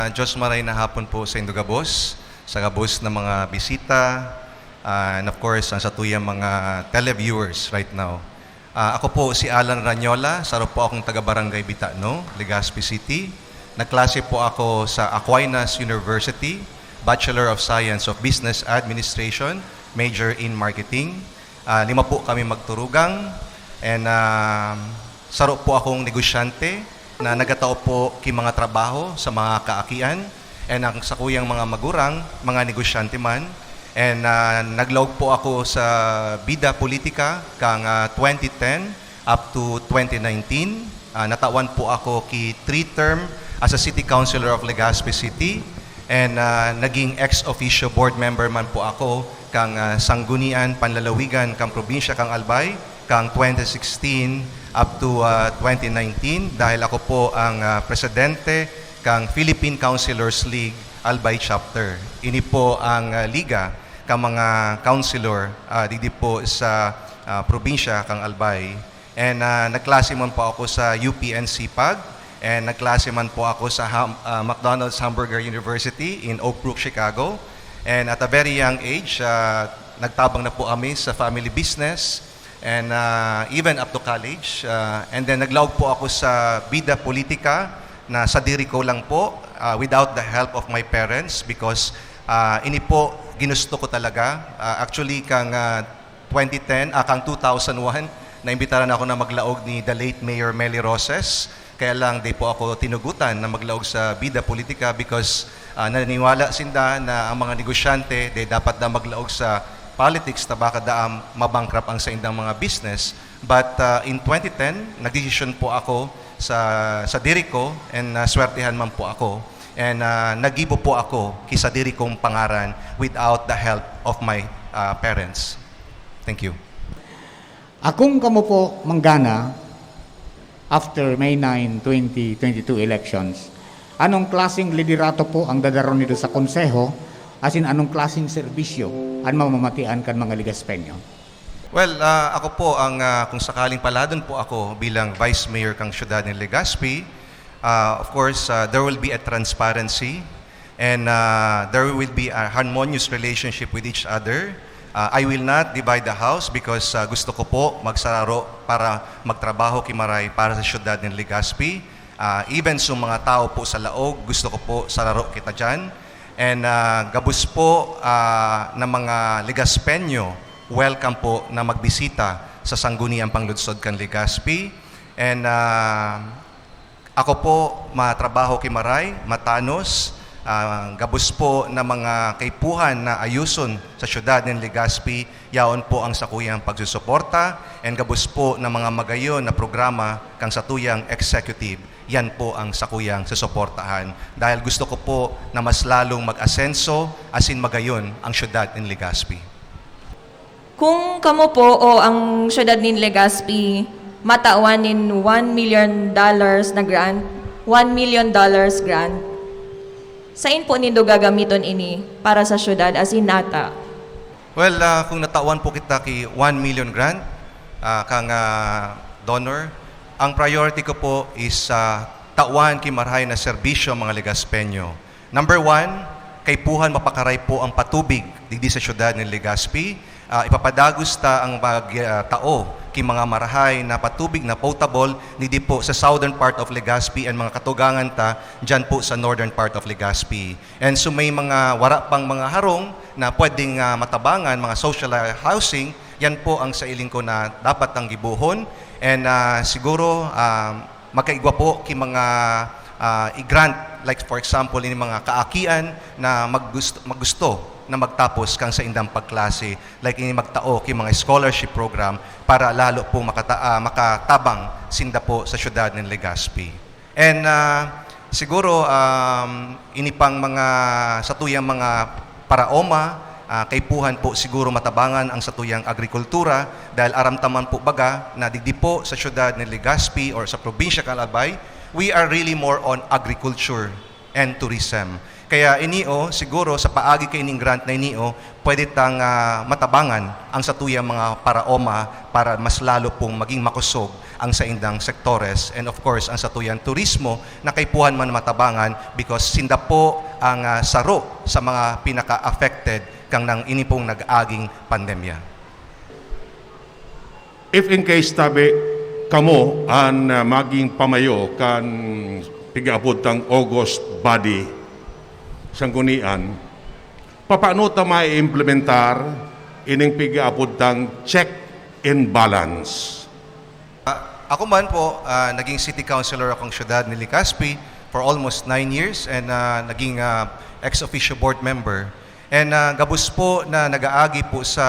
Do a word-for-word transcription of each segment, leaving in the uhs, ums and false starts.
Ah, Diyos maray na hapon po sa indo gabos, sa gabos na mga bisita, ah, and of course, ang satuyang mga televiewers right now. Ah, ako po si Alan Ranyola, saro po akong taga Barangay Bitano, Legazpi City. Nagklase po ako sa Aquinas University, Bachelor of Science of Business Administration, major in Marketing. Ah, lima po kami magturugang, and, ah, saro po akong negosyante na nagatao po ki mga trabaho sa mga kaakian, and ang sakuyang mga magurang, mga negosyante man. And, ah, naglaog po ako sa bida politika kang, ah, twenty ten up to twenty nineteen. Ah, natawan po ako ki three term as a city councilor of Legazpi City, and, ah, naging ex officio board member man po ako kang, ah, Sanggunian Panlalawigan kang Probinsya kang Albay kang twenty sixteen up to, ah, twenty nineteen, dahil ako po ang, ah, presidente kang Philippine Councilors League Albay Chapter. Ini po ang, ah, liga ka mga councilor, ah, digdi po sa, ah, probinsya kang Albay. And, ah, nagklase man po ako sa U P N CPAG, and nagklase man po ako sa Ham-, ah, McDonald's Hamburger University in Oak Brook, Chicago. And at a very young age, ah, nagtabang na po kami sa family business, and, ah, even up to college. Ah, and then naglaog po ako sa bida politika na sadiri ko lang po, ah, without the help of my parents, because, ah, ini po ginusto ko talaga. Ah, actually, kang, ah, twenty ten, ah, kang two thousand one, naimbitaran ako na maglaog ni the late Mayor Meli Roses. Kaya lang, di po ako tinugutan na maglaog sa bida politika because, ah, naniniwala sinda na ang mga negosyante, di dapat na maglaog sa politics, ta baka daa mabankrupt ang saindang mga business. But, ah, in twenty ten, nagdesisyon po ako sa, sa diri ko, and, ah, swertihan man po ako. And, ah, nagibo po ako ki sa diri kong pangaran without the help of my, ah, parents. Thank you. Akong kamo po manggana, after May nine, twenty twenty-two elections, anong klaseng liderato po ang dadaron nindo sa konseho, asin anong klaseng serbisyo an mamamatian kan mga Legaspeño? Well, ah, ako po ang, ah, kung sakaling paladon po ako bilang Vice Mayor kang Siyudad ng Legazpi, ah, of course, ah, there will be a transparency and, ah, there will be a harmonious relationship with each other. Ah, I will not divide the house because, ah, gusto ko po magsararo para magtrabaho ki maray para sa siyudad ng Legazpi. Ah, even sa mga tao po sa laog, gusto ko po sararo kita diyan. And, ah, gabos po, ah, na mga Legaspeño, welcome po na magbisita sa Sangguniang Pangludsod kan Legazpi. And, ah, ako po, matrabaho ki maray, matanos, ah, gabos po na mga kaipuhan na ayuson sa siyudad ng Legazpi, yaon po ang sakuyang pagsusuporta, and gabos po na mga magayon na programa kang satuyang executive, yan po ang sakuyang susuportahan. Dahil gusto ko po na mas lalong mag-asenso asin magayon ang siyudad ng Legazpi. Kung kamo po o ang siyudad nin Legazpi matawan nin one million dollars na grant, one million dollars grant, sain po nindo gagamiton ini para sa siyudad asin nata? Well, ah, kung natawan po kita ki one million grant, ah, kang, ah, donor, ang priority ko po is, ah, tawan ki marahay na serbisyo mga Legaspeño. Number one, kaipuhan mapakaray po ang patubig digdi sa siyudad ng Legazpi. Ah, ipapadagos ta ang pag, ah, tao ki mga marahay na patubig na potable digdi po sa southern part of Legazpi and mga katugangan ta dyan po sa northern part of Legazpi. And so may mga wara pang mga harong na pwedeng, ah, matabangan, mga social, ah, housing, yan po ang sailing ko na dapat ang gibohon. And, ah, siguro, ah, magkaigwa po ki mga, ah, i-grant, like for example, ini mga kaakian na maggusto, maggusto na magtapos kang saindang pagklase, like ini magtao ki mga scholarship program para lalo po makata-, ah, makatabang sinda po sa siyudad ng Legazpi. And, ah, siguro, um, ini pang mga satuyang mga paraoma, ah, kaipuhan po siguro matabangan ang satuyang agrikultura dahil aram ta man po baga na digdi po sa siyudad ng Legazpi or sa probinsya kan Albay, we are really more on agriculture and tourism. Kaya inio, siguro sa paagi kaining grant na inio, pwede tang, ah, matabangan ang satuyang mga paraoma para mas lalo pong maging makosog ang saindang sektores and of course ang satuyang turismo na kaipuhan man matabangan because sinda po ang, ah, saro sa mga pinaka-affected kan nang ini pong nag-aging pandemya. If in case tabi kamo an, ah, maging pamayo kan pigaapod tang August Body Sanggunian, papaano ta maiimplementar ining pigaapod tang check and balance? Ah, ako man po, ah, naging city councilor akong syudad ni Legazpi for almost nine years and, ah, naging, ah, ex officio board member. And, ah, gabos po na nag-aagi po sa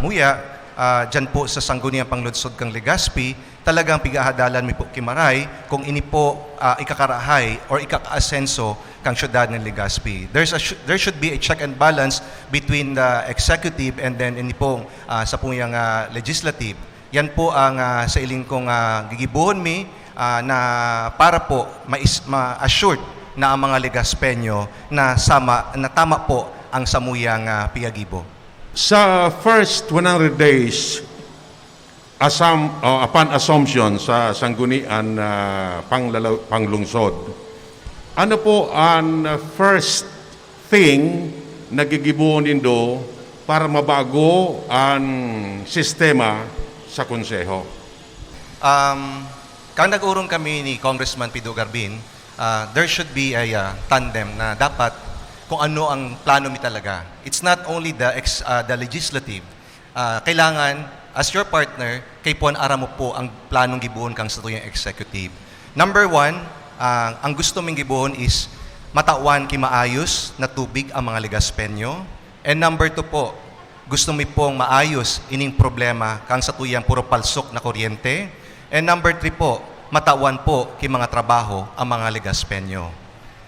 MUYA, ah, dyan po sa Sangguniang Pangludsod kang Legazpi, talagang pigahadalan mi po ki Maray kung ini po, ah, ikakarahay or ikakaasenso kang syudad ng Legazpi. There's a sh- there should be a check and balance between the executive and then ini pong, ah, sa pong yang, ah, legislative. Yan po ang, ah, sa iling kong, ah, gigibuhon mi, ah, na para po mais- ma-assured na ang mga Legazpeño na sama na tama po ang samuyang, ah, piyagibo. Sa first one hundred days, asam, o, upon assumption sa sanggunian na panglalaw- panglungsod, ano po ang first thing na gigibohon nindo para mabago ang sistema sa konseho? Um, kang nag-urong kami ni Congressman Pido Garbin, ah, there should be a, ah, tandem na dapat kung ano ang plano mi talaga. It's not only the ex- ah, the legislative. Ah, kailangan, as your partner, kaipuhan aram mo po ang planong gibohon kang satuyang executive. Number one, ah, ang gusto ming gibohon is matawan ki maayos na tubig ang mga Legazpeño. And number two po, gusto mi pong maayos ining problema kang satuyang puro palsok na kuryente. And number three po, matawan po ki mga trabaho ang mga Legazpeño.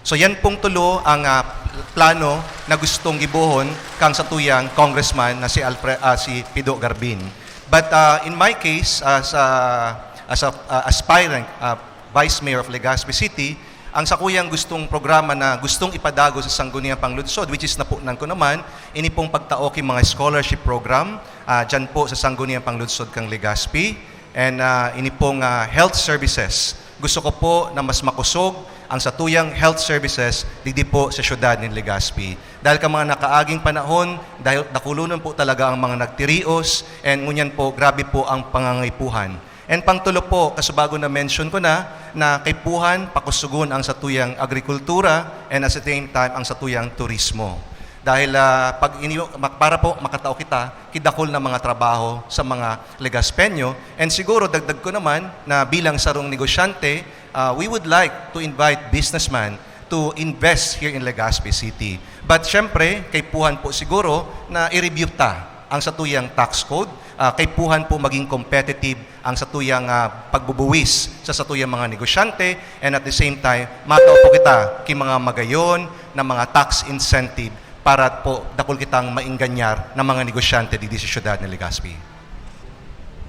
So yan pong tulo ang, ah, plano na gustong gibohon kang satuyang congressman na si Alfred, ah, si Pido Garbin. But, ah, in my case, as, ah, as a, ah, aspirant, ah, Vice Mayor of Legazpi City, ang sakuyang gustong programa na gustong ipadago sa Sangguniang Pangludsod, which is napunan ko naman, ini pong pagtao ki mga scholarship program, ah, dyan po sa Sangguniang Pangludsod kang Legazpi, and, ah, ini pong, ah, health services. Gusto ko po na mas makosog ang satuyang health services digdi po sa syudad nin Legazpi. Dahil ka mga nakaaging panahon, dahil dakulonon po talaga ang mga nagtirios, and ngunyan po, grabe po ang pangangaipuhan. And pangtulo po, kasubago na mention ko na, na kaipuhan, pakusugon ang satuyang agrikultura, and at the same time, ang satuyang turismo. Dahil, ah, pag ini- ma- para po makatao kita, kidakol na mga trabaho sa mga Legazpeño. And siguro, dagdag ko naman na bilang sarong negosyante, ah, we would like to invite businessman to invest here in Legazpi City. But syempre, kaipuhan po siguro na i-review ta ang satuyang tax code, ah, kaipuhan po maging competitive ang satuyang, ah, pagbubuwis sa satuyang mga negosyante, and at the same time, matao po kita ki mga magayon na mga tax incentive para po dakul kitang mainganyar na mga negosyante digdi sa syudad ni Legazpi.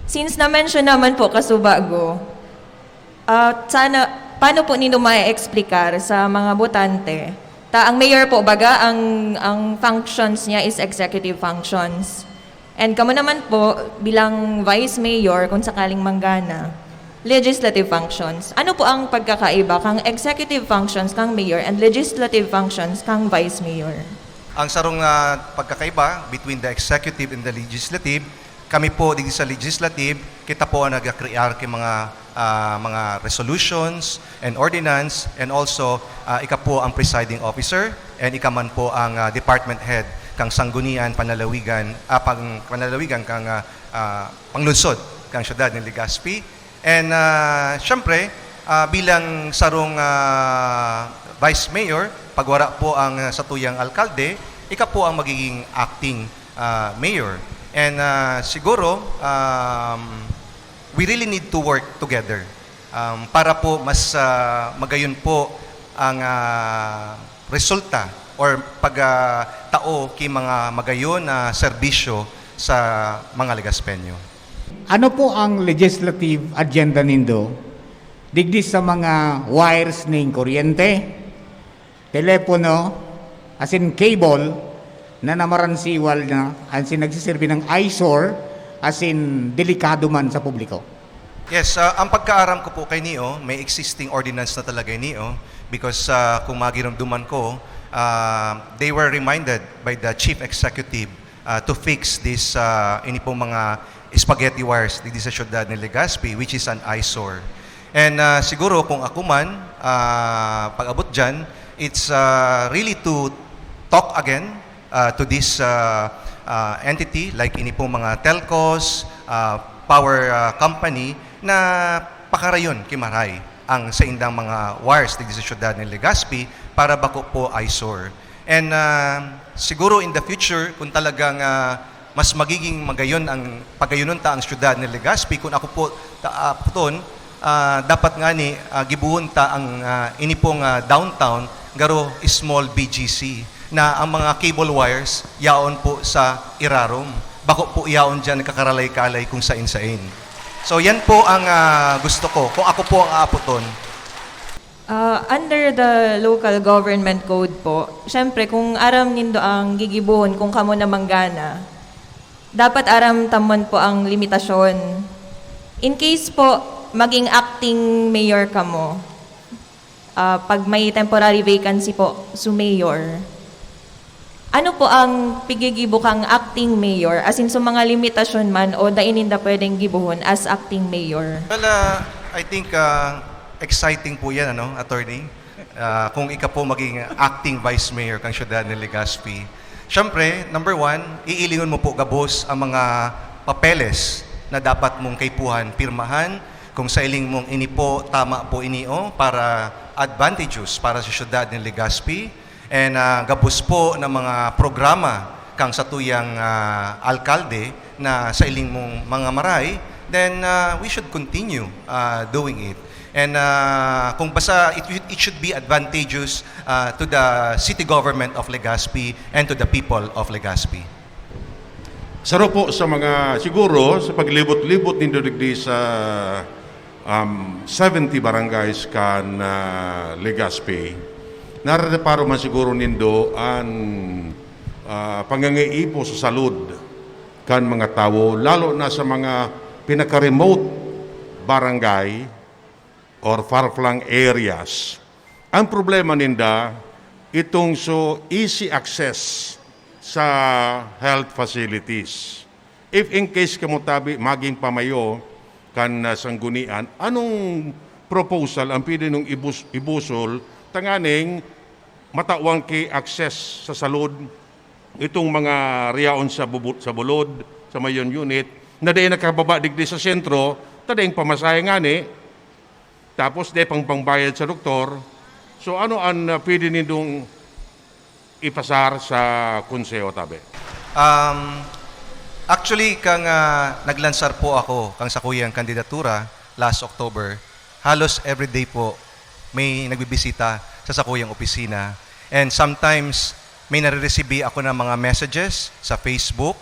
Since na-mention naman po kasubago, ah, sana, paano po nindo ma-explicar sa mga botante? Ta ang mayor po, baga, ang, ang functions niya is executive functions. And kamo naman po, bilang vice mayor, kung sakaling manggana, legislative functions. Ano po ang pagkakaiba kang executive functions kang mayor and legislative functions kang vice mayor? Ang sarong, ah, pagkakaiba between the executive and the legislative, kami po digdi sa legislative, kita po ang nagkakrear ki mga, ah, mga resolutions and ordinance, and also, ah, ika po ang presiding officer and ika man po ang, ah, department head kang Sanggunian Panlalawigan, ah, pang, Panlalawigan kang, ah, ah, Panglunsod kang Syudad ni Legazpi. And, ah, syempre, ah, bilang sarong, ah, vice mayor, pag wara po ang, ah, satuyang alkalde, ika po ang magiging acting, ah, mayor. And, ah, siguro, um, we really need to work together, um, para po mas, ah, magayon po ang, ah, resulta or pagtao ki mga magayon na serbisyo sa mga Legazpeño. Ano po ang legislative agenda nindo digdi sa mga wires ning kuryente, telepono, As in cable na namaransiwal na, as in nagsisirbi ng eyesore, as in delikado man sa publiko. Yes, ah, ang pagkaaram ko po kay Neo, may existing ordinance na talaga ni Neo because ah, kung magirumduman ko, ah, they were reminded by the chief executive ah, to fix this ah, ini pong mga spaghetti wires dito sa siyudad ni Legazpi, which is an eyesore. And ah, siguro kung ako man, ah, pag-abot dyan, it's ah, really to talk again uh, to this uh, uh, entity like ini pong mga telcos, uh, power uh, company na pakarayon ki maray ang saindang mga wires digdi sa siyudad ni Legazpi para bako po eyesore. And uh, siguro in the future, kung talagang uh, mas magiging magayon ang pagayonon ta ang siyudad ni Legazpi, kung ako po ta, uh, puton, uh, dapat nga ni uh, gibuhon ta ang uh, ini pong uh, downtown garo small B G C na ang mga cable wires yaon po sa irarom. Bako po yaon dyan nagkakaralay-kalay kung sain-sain. So yan po ang uh, gusto ko kung ako po ang aaputon. Uh, under the local government code po, syempre kung aram nindo ang gigibuhon kung kamo na manggana, dapat aram tamon po ang limitasyon. In case po maging acting mayor kamo, uh, pag may temporary vacancy po su mayor, ano po ang pigigibo kang acting mayor? As in, sa mga limitasyon man o dai ninda pwedeng gibuhon as acting mayor? Well, uh, I think uh, exciting po yan, ano, attorney? Uh, kung ika po maging acting vice mayor kang siyudad ni Legazpi. Siyempre, number one, iilingon mo po gabos ang mga papeles na dapat mong kaipuhan, pirmahan, kung sa iling mong ini po, tama po ini o, para advantageous para sa siyudad ni Legazpi. And uh, gabos po ng mga programa kang satuyang uh, alkalde na sa iling mong mga maray, then uh, we should continue uh, doing it. And uh, kung basta it, it should be advantageous uh, to the city government of Legazpi and to the people of Legazpi. Saro po sa mga, siguro, sa paglibot-libot nindo digdi sa um, seventy barangays kan uh, Legazpi, narereparo man siguro nindo an uh, pangangaipo sa salud kan mga tawo, lalo na sa mga pinaka-remote barangay or far-flung areas. Ang problema ninda, itong so easy access sa health facilities. If in case kamo tabi maging pamayo kan uh, sanggunian, anong proposal ang pwede nung ibus- ibusol tanganing matawan ki access sa salud itong mga riyaon sa bubut sa bulod sa mayon unit na dai nakababa digdi sa sentro, ta daing pamasahe ngani, tapos dai pang pangbayad sa doktor. So ano an uh, pwede nindong ipasar sa konseho tabi? Um, actually, kang uh, naglansar po ako kang sakuyang kandidatura last October, halos everyday po may nagbibisita sa sakuyang opisina. And sometimes, may nare-receive ako ng mga messages sa Facebook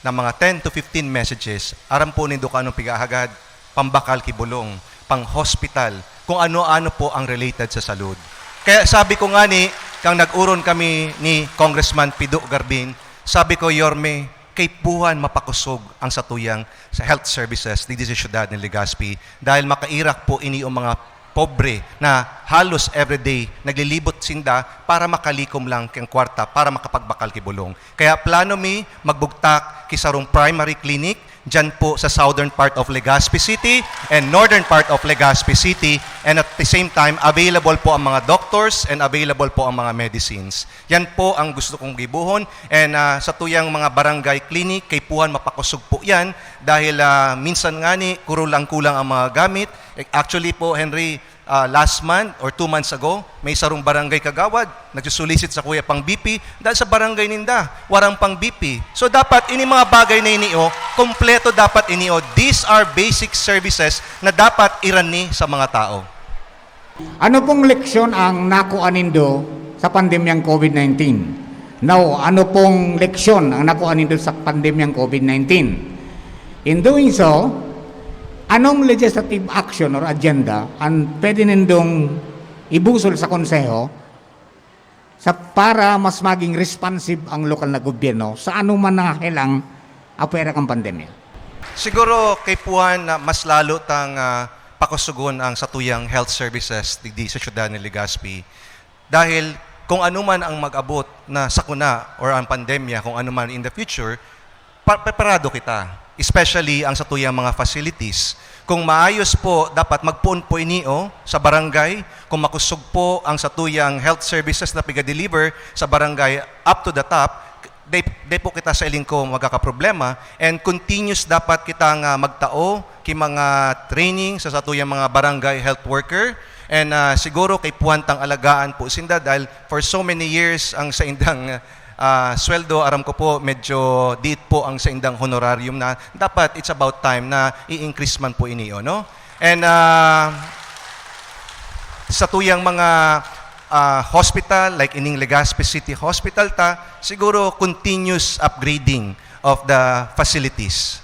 na mga ten to fifteen messages. Aram po nindo kung anong pigahagad, pambakal ki bulong, pang hospital, kung ano-ano po ang related sa salud. Kaya sabi ko nga ni, kang nag-uron kami ni Congressman Pido Garbin, sabi ko, Yorme, kaipuhan mapakosog ang satuyang sa health services digdi sa siyudad ni Legazpi dahil makairak po ini ang mga pobre na halos everyday naglilibot sinda para makalikom lang kang kwarta para makapagbakal ki bulong. Kaya plano mi magbugtak ki sarong primary clinic dyan po sa southern part of Legazpi City and northern part of Legazpi City, and at the same time available po ang mga doctors and available po ang mga medicines. Yan po ang gusto kong gibuhon. And uh, sa tuyang mga barangay clinic, kaipuhan mapakosog po yan dahil uh, minsan nga ni kulang-kulang ang mga gamit. Actually po, Henry, uh, last month or two months ago, may sarong barangay kagawad nagsusulisit sa kuya pang B P dahil sa barangay ninda, warang pang B P. So dapat ini mga bagay na ini, oh, kompleto dapat ini, oh. These are basic services na dapat irani sa mga tao. Ano pong leksyon ang nakuha nindo sa pandemyang COVID nineteen? Now, ano pong leksyon ang nakuha nindo sa pandemyang COVID nineteen? In doing so, anong legislative action or agenda ang pwede nindong ibusol sa Konseho Sa para mas maging responsive ang lokal na gobyerno sa anuman na helang apwera kan pandemya. Siguro kaipuhan na mas lalo tang ah, pakusugon ang satuyang health services digdi sa siyudad ni Legazpi. Dahil kung ano man ang mag-abot na sakuna or ang pandemya, kung ano man in the future, pa- preparado kita. Especially ang satuyang mga facilities. Kung maayos po, dapat magpoon po ini o sa barangay. Kung makusog po ang satuyang health services na piga-deliver sa barangay up to the top, di, di po kita sa iling ko magkakaproblema. And continuous dapat kita nga magtao ki mga training sa satuyang mga barangay health worker. And ah, siguro kaipuhan tang alagaan po sinda dahil for so many years ang saindang ah, sweldo, aram ko po, medyo diit po ang saindang honorarium na dapat it's about time na i-increase man po ini, no? And ah, satuyang mga ah, hospital, like ining Legazpi City Hospital ta, siguro continuous upgrading of the facilities.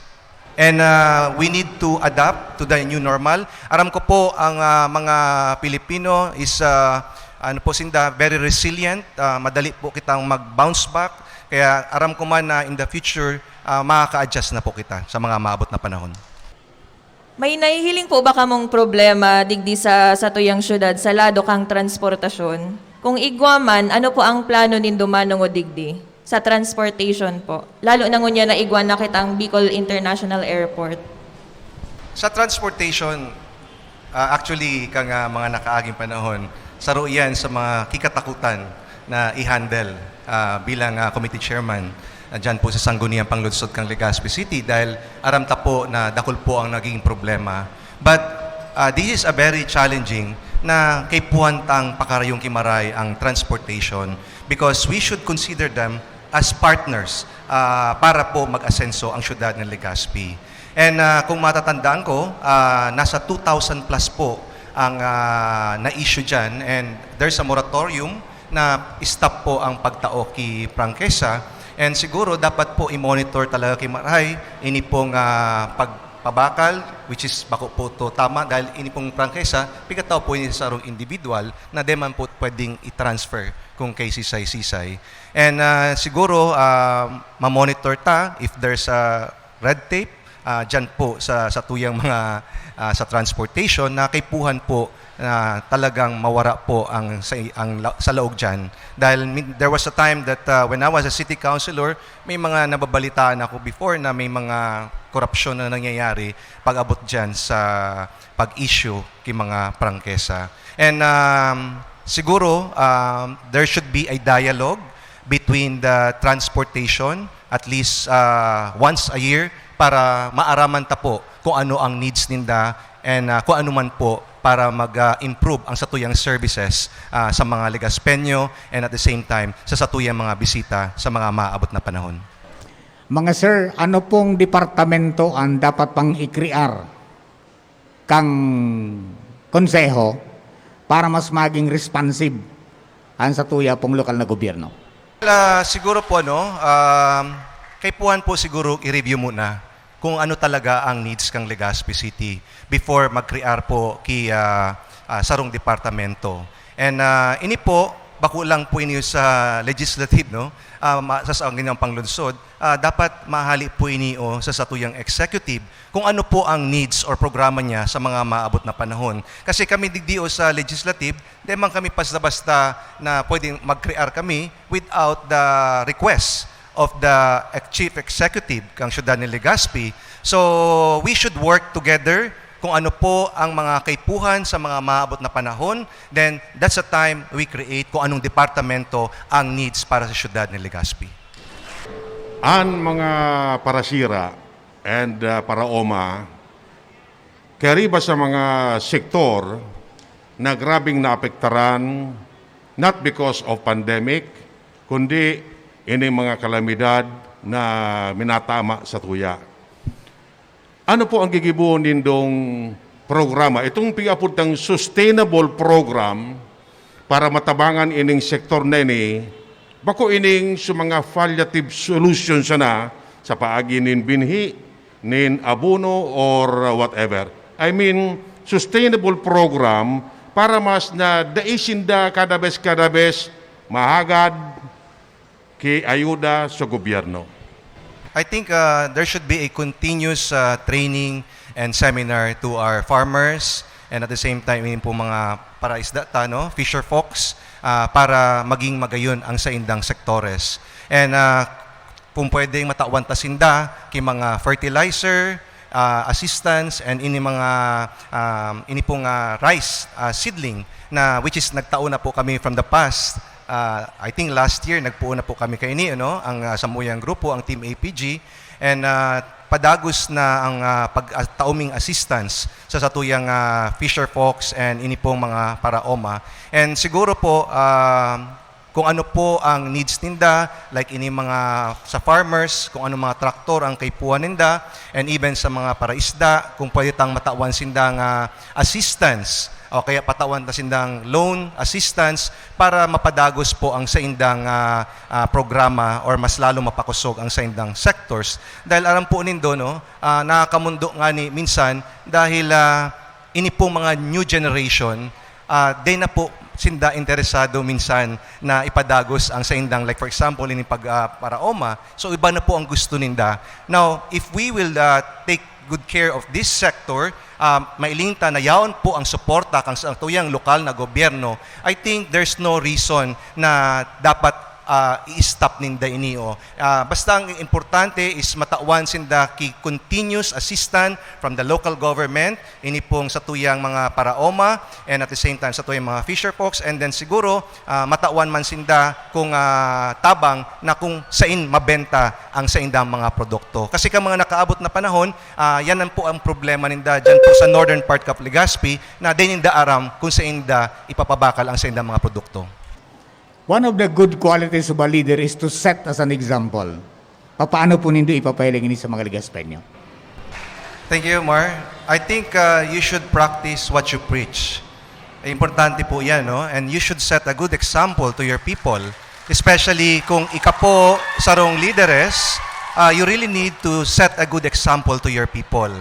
And uh, we need to adapt to the new normal. Aram ko po ang uh, mga Pilipino is uh, ano po sinda, very resilient. Uh, madali po kitang mag-bounce back. Kaya aram ko man na in the future, uh, makaka-adjust na po kita sa mga maabot na panahon. May nahihiling po ba kamong problema digdi sa satuyang syudad sa lado kang transportasyon? Kung igwa man, ano po ang plano nindo manongod digdi? Sa transportation po. Lalo na ngunyan na igwa na kitang Bicol International Airport. Sa transportation, ah, actually, kang ah, mga nakaaging panahon, saro iyan sa mga kikatakutan na i-handle ah, bilang ah, committee chairman ah, dyan po sa Sangguniang Panglunsod kang Legazpi City dahil aram ta po na dakul po ang naging problema. But ah, this is a very challenging na kaipuhan tang pakarayong kimaray ang transportation because we should consider them as partners ah, para po mag-asenso ang syudad ng Legazpi. And ah, kung matatandaan ko, ah, nasa two thousand plus po ang ah, na-issue dyan, and there's a moratorium na stop po ang pagtao ki prangkesa. And siguro dapat po i-monitor talaga ki maray ini pong ah, pagpabakal, which is bako po to tama dahil ini pong prangkesa, pigataw po ini sa sarong individual na di man po pwedeng i-transfer kung kay sisay-sisay. And ah, siguro ah, ma-monitor ta if there's a red tape ah, dyan po sa satuyang mga ah, sa transportation na kaipuhan po na talagang mawara po ang sa, ang la- sa laog dyan. Dahil mi- there was a time that ah, when I was a city councilor, may mga nababalitaan ako before na may mga korupsyon na nangyayari pag-abot dyan sa pag-issue ki mga prangkesa. And um, siguro um, there should be a dialogue between the transportation at least uh, once a year para maaraman ta po kung ano ang needs ninda and uh, kung ano man po para mag-improve ang satuyang services uh, sa mga Legaspeño and at the same time sa satuyang mga bisita sa mga maabot na panahon. Mga sir, ano pong departamento ang dapat pang ikrear kang konseho para mas maging responsive ang satuya pong lokal na gobyerno? Ah, siguro po, no, um, kaipuhan po siguro i-review muna kung ano talaga ang needs kang Legazpi City before mag-crear po ki ah, ah, sarong departamento. And ah, ini po, bako lang po ini sa legislative, no? Ah, ma- sa, sa ganyang panglunsod, ah, dapat mahali po ini o sa satuyang executive kung ano po ang needs or programa niya sa mga maabot na panahon. Kasi kami digdi o sa legislative, di man kami basta-basta na pwedeng mag-crear kami without the request of the ex- chief executive kang siyudad ni Legazpi. So, we should work together kung ano po ang mga kaipuhan sa mga maabot na panahon, then that's the time we create kung anong departamento ang needs para sa siyudad ni Legazpi. An mga parasira and uh, paraoma kariba sa mga sektor na grabing naapektaran, not because of pandemic, kundi ini mga kalamidad na minatama sa tuya. Ano po ang gigibohon nindong programa? Itong piapod tang sustainable program para matabangan ining sektor na ini, bako ining sa mga palliative solution sana sa paagi nin binhi, nin abono or whatever. I mean, sustainable program para mas na dai sinda kada bes, kada bes mahagad ki ayuda sa gobyerno. I think, uh, there should be a continuous, uh, training and seminar to our farmers and at the same time, yun po mga paraisda ta, no? Fisher folks, uh, para maging magayon ang saindang sektores. And, uh, kung pwedeng matawan ta sinda, ki mga fertilizer, ah, assistance, and ini mga, um, ini pong, ah, rice, ah, seedling na which is nagtao na po kami from the past. Ah, I think last year, nagpoon na po kami kaini, ano, ang, ah, samuyang grupo, ang Team A P G, and, ah, padagos na ang, ah, pag-, ah, taoming assistance sa satuyang, ah, fisher folks and ini pong mga paraoma. And siguro po, ah, kung ano po ang needs ninda, like ini mga sa farmers, kung ano mga traktor ang kaipuhan ninda, and even sa mga paraisda, kung pwede tang matawan sindang, ah, assistance, o kaya patawan ta sindang loan assistance para mapadagos po ang saindang, ah, ah, programa or mas lalo mapakosog ang saindang sectors. Dahil aram po nindo, no, ah, nakakamundo nga ni minsan dahil, ah, ini pong mga new generation, ah, di na po sinda interesado minsan na ipadagos ang saindang, like, for example, ini pag, ah, paraoma. So, iba na po ang gusto ninda. Now, if we will, ah, take good care of this sector, ah, mailing ta na yaon po ang suporta kan satuyang lokal na gobyerno, I think there's no reason na dapat, ah, i-stop ninda ini, oh. Ah, basta ang importante is matawan sinda ki continuous assistance from the local government, ini pong satuyang mga paraoma, and at the same time satuyang mga fisher folks, and then siguro, ah, matawan man sinda kung, ah, tabang na kung sain mabenta ang saindang mga produkto. Kasi kan mga nakaabot na panahon, ah, yan ang po ang problema ninda dyan po sa northern part of Legazpi na di ninda aram kung sainda ipapabakal ang saindang mga produkto. One of the good qualities of a leader is to set as an example. Papaano po nindo ipapahiling ini sa mga Legazpeño? Thank you, Mar. I think, uh, you should practice what you preach. Importante po yan, no? And you should set a good example to your people. Especially kung ika po sarong lideres, uh, you really need to set a good example to your people.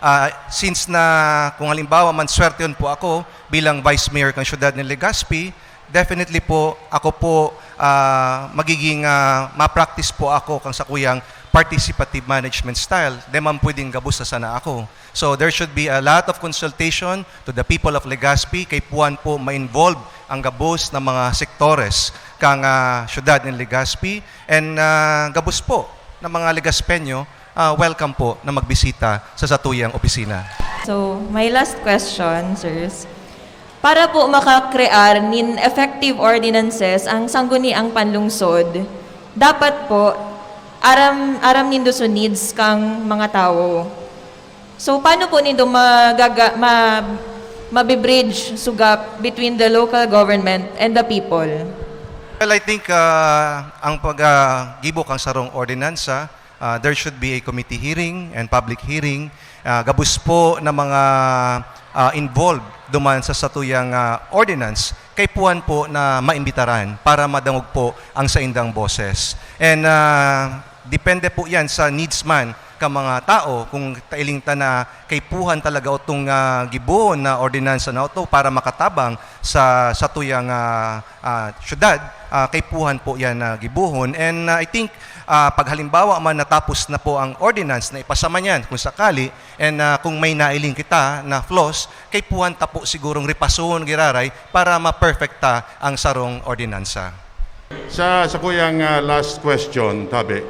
Ah, since na, kung halimbawa man, swertehon po ako bilang Vice Mayor kan siyudad nin Legazpi, definitely po, ako po, ah, magiging, ah, ma-practice po ako kan sakuyang participative management style. Di man pwedeng gabos na sana ako. So, there should be a lot of consultation to the people of Legazpi. Kaipuhan po ma-involve ang gabos na mga sektores kan, ah, siyudad nin Legazpi. And, ah, gabos po na mga Legazpeño, ah, welcome po na magbisita sa satuyang opisina. So, my last question, sirs. Para po makakrear nin effective ordinances ang sangguniang panlungsod, dapat po aram, aram nindo so needs kang mga tawo. So, paano po nindo magaga-, ma-, mabi-bridge so gap between the local government and the people? Well, I think, ah, ang pag, ah, gibo kang sarong ordinansa, ah, there should be a committee hearing and public hearing. Ah, gabos po na mga, ah, involved duman sa satuyang, ah, ordinance, kaipuhan po na maimbitaran para madangog po ang saindang boses. And, ah, depende po yan sa needs man ka mga tao, kung tailing ta na kaipuhan talaga otong, ah, gibohon na ordinansa na oto para makatabang sa satuyang, ah, ah, syudad, ah, kaipuhan po yan na gibohon. And, ah, I think, ah, pag halimbawa man natapos na po ang ordinance na ipasa man yan, kung sakali, and, ah, kung may nailing kita na flaws, kaipuhan ta po sigurong ripasohon giraray para ma-perfect ta ang sarong ordinansa. Sa, sa kuyang, ah, last question, tabi,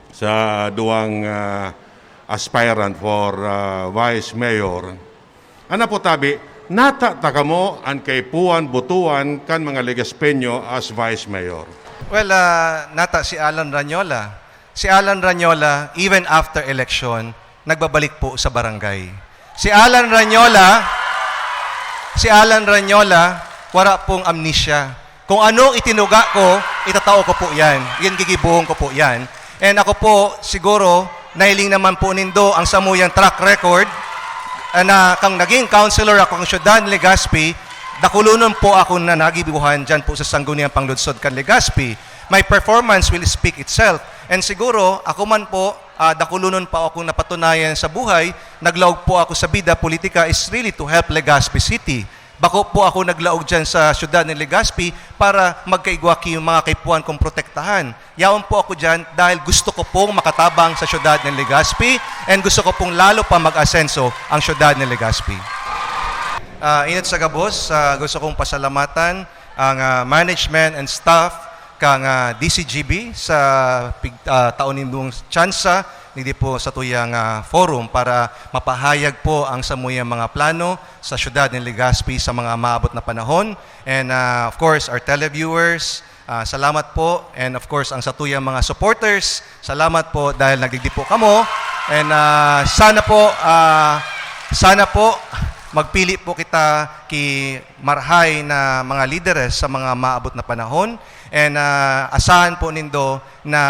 sa duwang, ah, aspirant for, ah, vice mayor, ana po tabi, nata ta kamo an kaipuhan botohan kan mga Legazpeño as vice mayor? Well, ah, nata si Alan Rañola. Si Alan Rañola, even after election, nagbabalik po sa barangay. Si Alan Rañola, si Alan Rañola, wala pong amnesia. Kung ano itinuga ko, itatao ko po yan. Yan, gigibohon ko po yan. And ako po, siguro, nahiling naman po nindo ang samuyang track record, ah, na kang naging councilor ako kang syudad ni Legazpi, dakulonon po ako na nagibuhan dyan po sa Sangguniang Pangludsod kan Legazpi. My performance will speak itself. And siguro, ako man po, ah, dakulonon pa akong napatunayan sa buhay, naglaog po ako sa bida politika is really to help Legazpi City. Bako po ako naglaog dyan sa siyudad ng Legazpi para magkaigwa ki mga kaipuhan kong protektahan. Yaon po ako dyan dahil gusto ko pong makatabang sa siyudad ng Legazpi and gusto ko pong lalo pa mag-asenso ang siyudad ng Legazpi. Ah, inot sa gabos, ah, gusto kong pasalamatan ang, ah, management and staff kang, ah, D C G B sa pig-, ah, taon nindong tsansa, hindi po sa tuyang, ah, forum para mapahayag po ang samuyang mga plano sa siyudad ng Legazpi sa mga maabot na panahon. And, ah, of course, our televiewers, ah, salamat po. And of course, ang satuyang mga supporters, salamat po dahil nagdigdi po kamo. And, ah, sana po, ah, sana po magpili po kita ki marhay na mga lideres sa mga maabot na panahon. And, ah, asahan po nindo na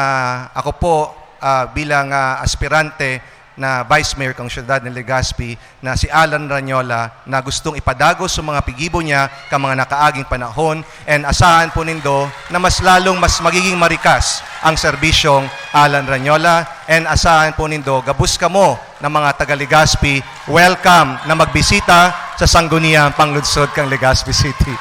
ako po, ah, bilang, ah, aspirante na Vice Mayor kang siyudad ng Legazpi na si Alan Ranyola na gustong ipadagos sa mga pigibo niya ka mga nakaaging panahon, and asahan po nindo na mas lalong mas magiging marikas ang serbisyong Alan Ranyola, and asahan po nindo gabos kamo na mga taga Legazpi, welcome na magbisita sa Sangguniang Panglunsod kang Legazpi City.